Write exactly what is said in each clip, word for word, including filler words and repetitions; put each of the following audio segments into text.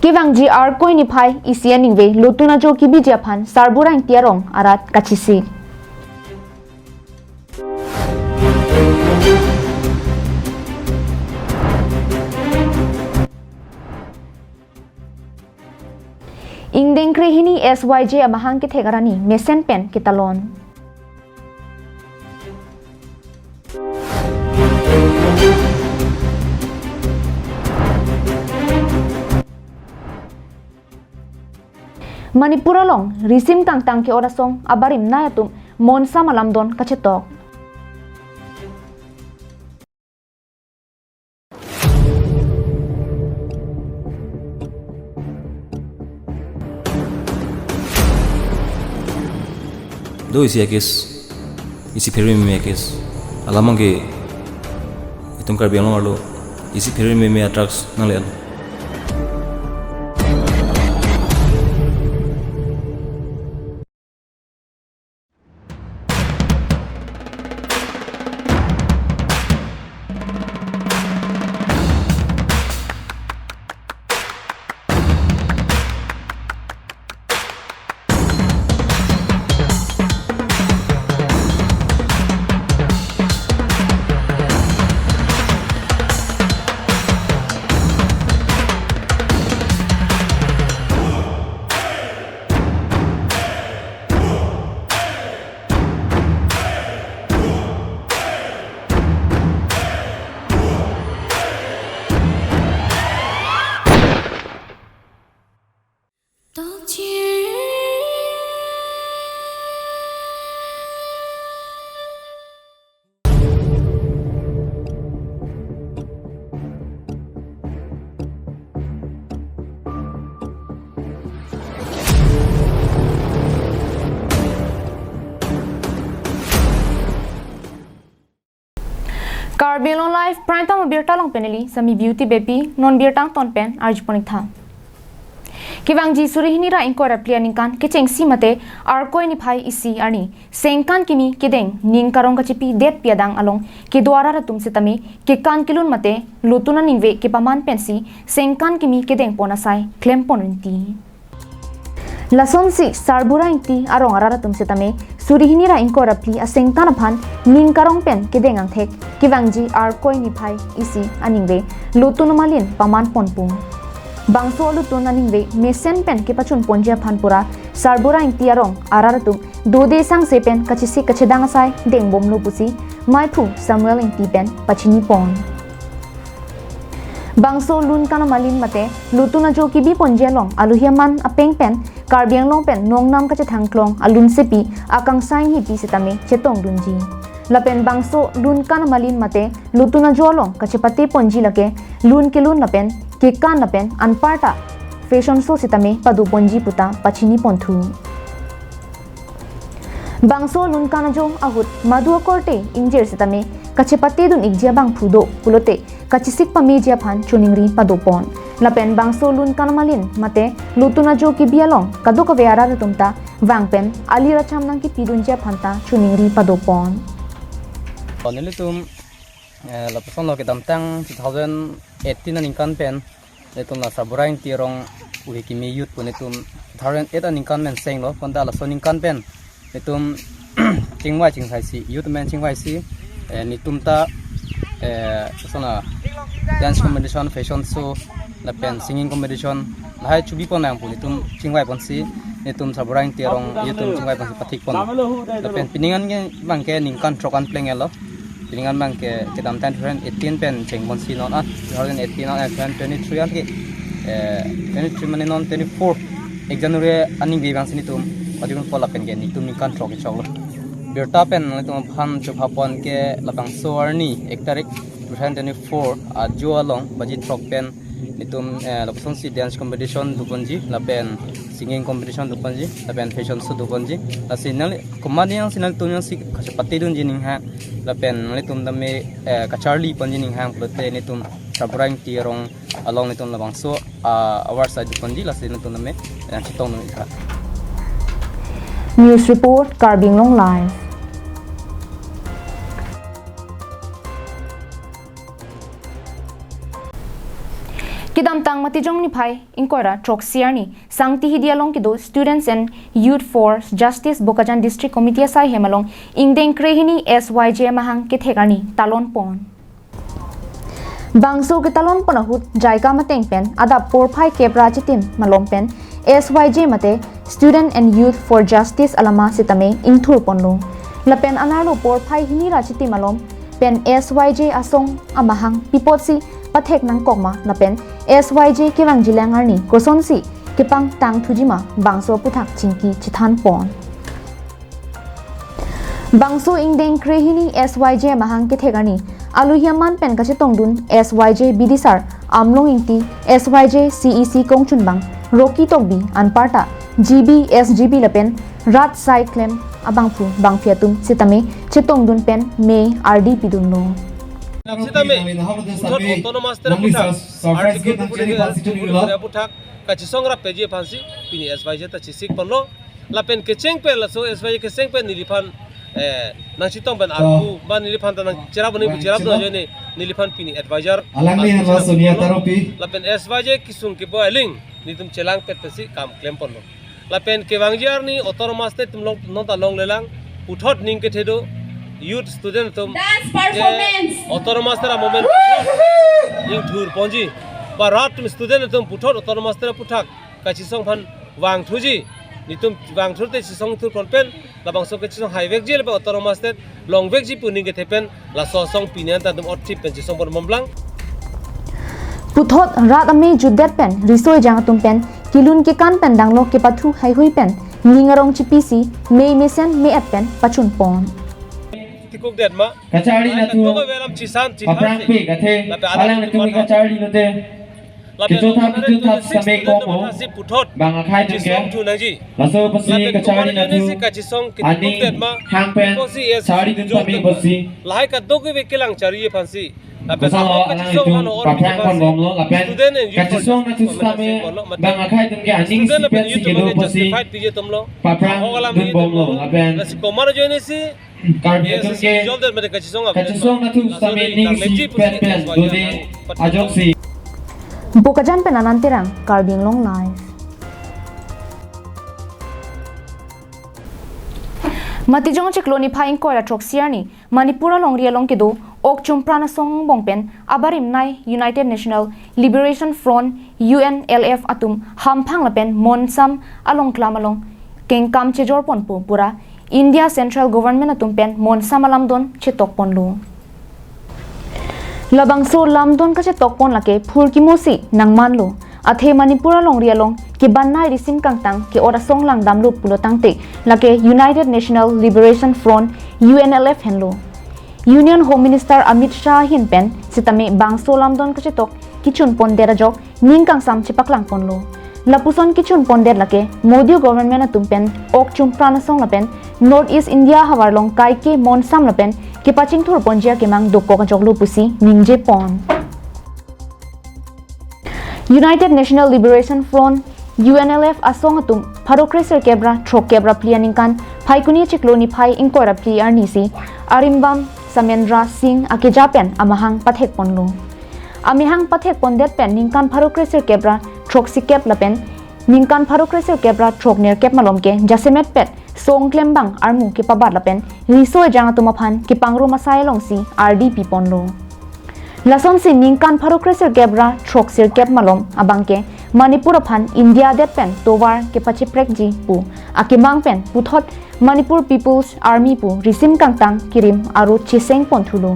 Kevangji Arkoi niphai isi aningve lotun ajo kebiji aphan Sarbura Ingti arong arat kachesik. Ingdeng krehini S Y J amahang kethek arani mesen pen ketalon. Manipur along risim kangtang ke-ot asong abarim nai atum monsam alamdon kachetok. Do isi a-case, isi pherememe a-case. Alam abangke itum Karbi Anglong arlo isi pherememe a-drugs nangle-et. Karbi Anglong Live Prime Time abirta along pen neli Sami Beauty Beypi, non birta angton pen arjupon-ik tha. Kevangji suri hini ra ingkoi ra phli aningkan kechengsi mate Arkoi niphai isi arni sengkan kimi kedeng ning karong kachepi detpi adang along kedo arat atum setame kekan kelun mate lotun aningve kepaman pensi sengkan kimi kedengpon asai klempon rinti. Lasonsi Sarbura Ingti arong arat atum setame suri hini ra ingkoi ra phli asengkan aphan ning karong pen kedeng angthek kevangji Arkoi niphai isi aningve lotun amalin pamanpon pung. Bangso lotun aningve mesen pen kepachunponji aphan pura Sarbura Ingti arong arat atum dode sangse pen kachesik kachedang asai dengbomlo pusi maiphu Samuel Ingti pen pachinipon. Bangso lun kan amalin mate lotun ajo kebiponji along alohi aman apeng pen Karbi Anglong pen nongnam kachethangklong alunsepi Akangsha Enghipi setame chetongdunji. Lapen bangso lun kan amalin mate lotun ajo along kachepateponji lake lun kelun lapen kekan lapen anparta fashion show setame padoponji puta pachinipon thu. Bangso lun kan ajo ahut madu akorte ingjir setame kachepatedun-ikji abangphu do pulote kachesik pameji aphan choningri padopon. Lapen bangso lun kan amalin mate lotun ajo kebi along kadokave arat atum ta vang pen alir acham nangkepidunji aphan ta choningri padopon. Nelitum, eh, lapuson lo kedamtang two thousand eighteen aningkan pen nelitum la Sarbura Ingti arong uhi kimi youth pu nelitum two thousand eight aningkan pen senglo, bonta laso aningkan pen nelitum chingvai chingsaisi, youth men chingvaisi, eh, nelitum ta, eh, sona dance competition, fashion show, lapen singing competition, lahai chobipon nang pu nelitum chingvaiponsi, nelitum Sarbura Ingti arong youth atum chingvaiponsi pathikpon. Lapen pining an ke abangke ningkan throk an plenglo. Pining an abangke kedamtang two thousand eighteen pen chengponsi non an, two thousand eighteen an, eh, two thousand twenty-three an ke, eh, twenty-three mane non twenty-four, ek January aningve abangsi nelitum pajutpon lapen ke nelitum ningkan throk kechoklo. Birta pen nelitum aphan chopapon ke labangso arni ek tarik two thousand twenty-four ajo along baji throk pen nelitum, eh, lapuson si dance competition doponji, lapen singing competition doponji, lapen fashion show doponji. Lasi nangli komat yang si nangtum yang si kachepatedunji aning ha, lapen nangtum tame, eh, kacharliponji aning ha pulote nelitum Sarbura Ingti arong along nelitum labangso, ah, award sai doponji, lasi nangtum tame, eh, chetongdun-ik tha. News report, Karbi Anglong Live. Kedamtang Matijong niphai ingkoi ra throksi arni Sangti Hidi along kedo Students and Youth for Justice Bokajan District Committee asai hem along ingdeng krehini S Y J amahang kethek arni talon pon. Bangso ketalon pon ahut JICA mateng pen adap porphai kep ra achitim malom pen S Y J mate Student and Youth for Justice alama sitame ingthur ponlo. Lapen anerlo porphai hini ra achitim malom pen S Y J asong amahang pi apotsi pathek nangkok ma lapen S Y J kevangjilang arni kosonsi kepangtang thuji ma bangso aphuthak chingki chethan pon. Bangso ingdeng krehini S Y J amahang kethek arni aluhi aman pen kachetongdun S Y J bidisar Amlong Ingti, S Y J C E C kongchunbang Rocky Tokbi anparta G B, S G B lapen rat sai klem abangphu bangphi atum sitame chetongdun pen mei ardi pidunlo. Sitame, puthot autonomous state aphuthak, Article two forty-three aphuthak kachisong rap peji aphansi pini S Y J ta chesik ponlo. Lapen kecheng pen laso S Y J kecheng pen neliphan, eh, nangchetong pen arpu, ba neliphan ta nangcherap ni cherap do ajoine neliphan pini advisor. Alangli hanlo Sonia Taropi. Lapen S Y J kesung keboi aling nelitum chelangpet pensi kam klem ponlo. Lapen kevangji arni autonomous state atum long, nonta longlelang, puthot ning kethe do, youth student atum, dance performance, autonomous state amovement ingthur ponji, ba rat atum student atum puthot autonomous state aphuthak kachisong aphan vangthuji, nelitum vangthur te chisong thur pon pen labangso kachisong haivekji lapen autonomous state longvekji pu ning kethe pen laso asong pini an ta nelitum othip pen chisong pon bomlang. Puthot rat amei jutdet pen riso ejang atum pen kelun kekan pen danglo kepathu haihui pen ning arong chipisi mei mesen me-et pen pachun pon. Tikuk det ma. Kacharli natu. Kadokave alam chisan, chisan paprang si. Pe kathe. Lapen alanglitum kacharli lote. Lapen kechotha kechotha sitame student kok atum mo. Aphan si puthot bang akhei atum ke. Chisong thu nangji. Laso apotsi kacharli natu. Lapen kacharli natu si kachisong aning kituk det ma. Hang pen pusi S charlidun pame pusi. Lahai kadokave kelang charli aphansi. Lapen kosonlo kachisong alangtum aphan paprang pon bomlo lapen student and youth kachisong natu sitame bang akhei atum ke aning student si lapen pensi youth kedo atum pusi justify piji atumlo. Paprang dun bomlo lapen. Lasi komar ajoine si Karbi atum ke kachisong natu sitame ning si pen pen dode ajoksi. Bokajan pen Anand Terang, Karbi Anglong Live. Matijong chiklo niphai ingkoi ra throksi arni Manipur alongri along kedo ok chumpran asong angbong pen abarim nei United National Liberation Front, U N L F atum hamphang lapen Monsam along klam along kengkam chejor ponpo pura India Central Government atum pen Monsam alamdon chetok ponlo. Labangso lamdon kachetok pon lake phurkimo si nangmanlo. Athe Manipur alongri along keban nei risim kangtang ke-ot asong langdamlo pulo tangte lake United National Liberation Front, U N L F henlo. Union Home Minister Amit Shah ahin pen sitame bangso lamdon kachetok kechun pondet ajok ning kangsam chepaklang ponlo. Lapuson kechun pondet lake Modi government atum pen ok chumpran asong lapen North East India havar along kaike Monsam lapen kepachingthur ponji akemang dokok ajoklo pusi ningje pon. United National Liberation Front, U N L F asong atum pharo kre sirkep ra throkkep ra phli aningkan Phaikuni chiklo niphai ingkoi ra phli arni si arimbang Samendra Singh akeja pen amahang pathek ponlo. Amahang pathek pondet pen ningkan pharo kre sirkep ra throksikep lapen ningkan pharo kre sirkep ra throknerkep malom ke jasemet pet song klembang armu kepabat lapen riso ejang atum aphan kepangrum asai alongsi ardi pi ponlo. Lasonsi ningkan pharo kre sirkep ra throksirkep malom abangke Manipur aphan India adet pen tovar kepacheprekji pu akemang pen puthot Manipur People's Army pu risim kangtang kirim aro cheseng ponthulo.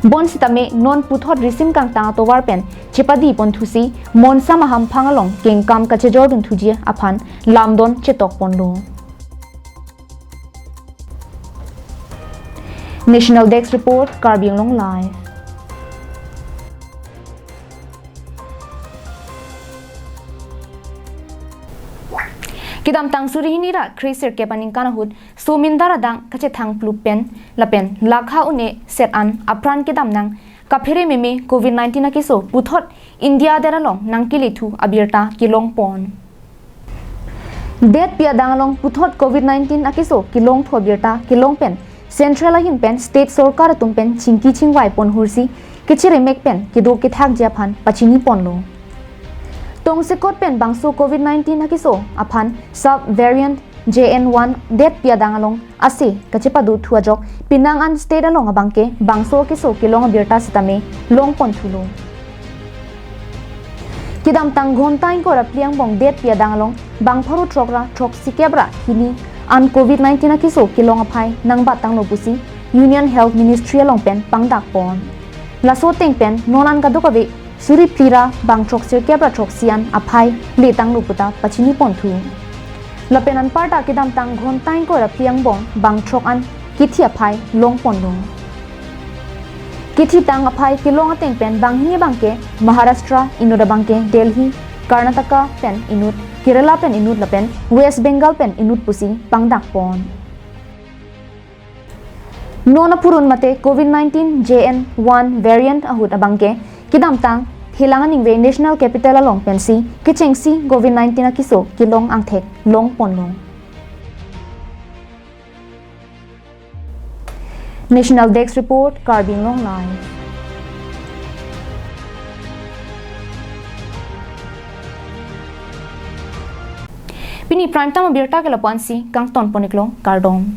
Bonsitame non puthot risim kangtang atovar pen chepadi ponthusi Monsam ahamphang along kengkam kachejor dunthuji aphan lamdon chetok ponlo. National Desk Report, Karbi Anglong Live. Kedamtang suri hini ra kre sirkep aningkan ahut Somindar adang kachethang plup pen lapen lakha un-e set an apran kedam nang kaphere meme covid nineteen akeso puthot India adet along nangkelethu abirta kelong pon. Detpi adang along puthot covid nineteen akeso kelongthu abirta kelong pen Central ahin pen State sorkar atum pen chingki chingvai pon hursi kechirimek pen kedo kethakji aphan pachini ponlo. Tongsekot pen bangso covid nineteen akeso aphan sub variant J N one detpi adang along ase kachepado thu ajok penang an state along abangke bangso akeso kelong abirta sitame long pon thulo. Kedamtang ghonta ingkoi ra phli angbong detpi adang along bang pharo throk ra throksi kep ra hini an covid nineteen akeso kelong aphai nangbat tanglo pusi Union Health Ministry along pen pangdak pon. Laso ateng pen non an kadokave suri phli ra bang throksir kep ra throksi an aphai le tanglo puta pachini pon thu. Lapen anparta kedamtang ghonta ingkoi ra phli angbong bang throk an kithi aphai long ponlo. Kithitang aphai kelong ateng pen banghini abangke Maharashtra, inut abangke Delhi, Karnataka pen inut, Kerala pen inut lapen West Bengal pen inut pusi pangdak pon. Non apurun mate covid nineteen J N one variant ahut abangke kedamtang thelang aningve National Capital along pensi kechengsi covid nineteen akeso kelong angthek long ponlo. National Desk Report, Karbi Anglong Live. Pini prime time abirta ke lapu-ansi kangton pon-iklo, kardom.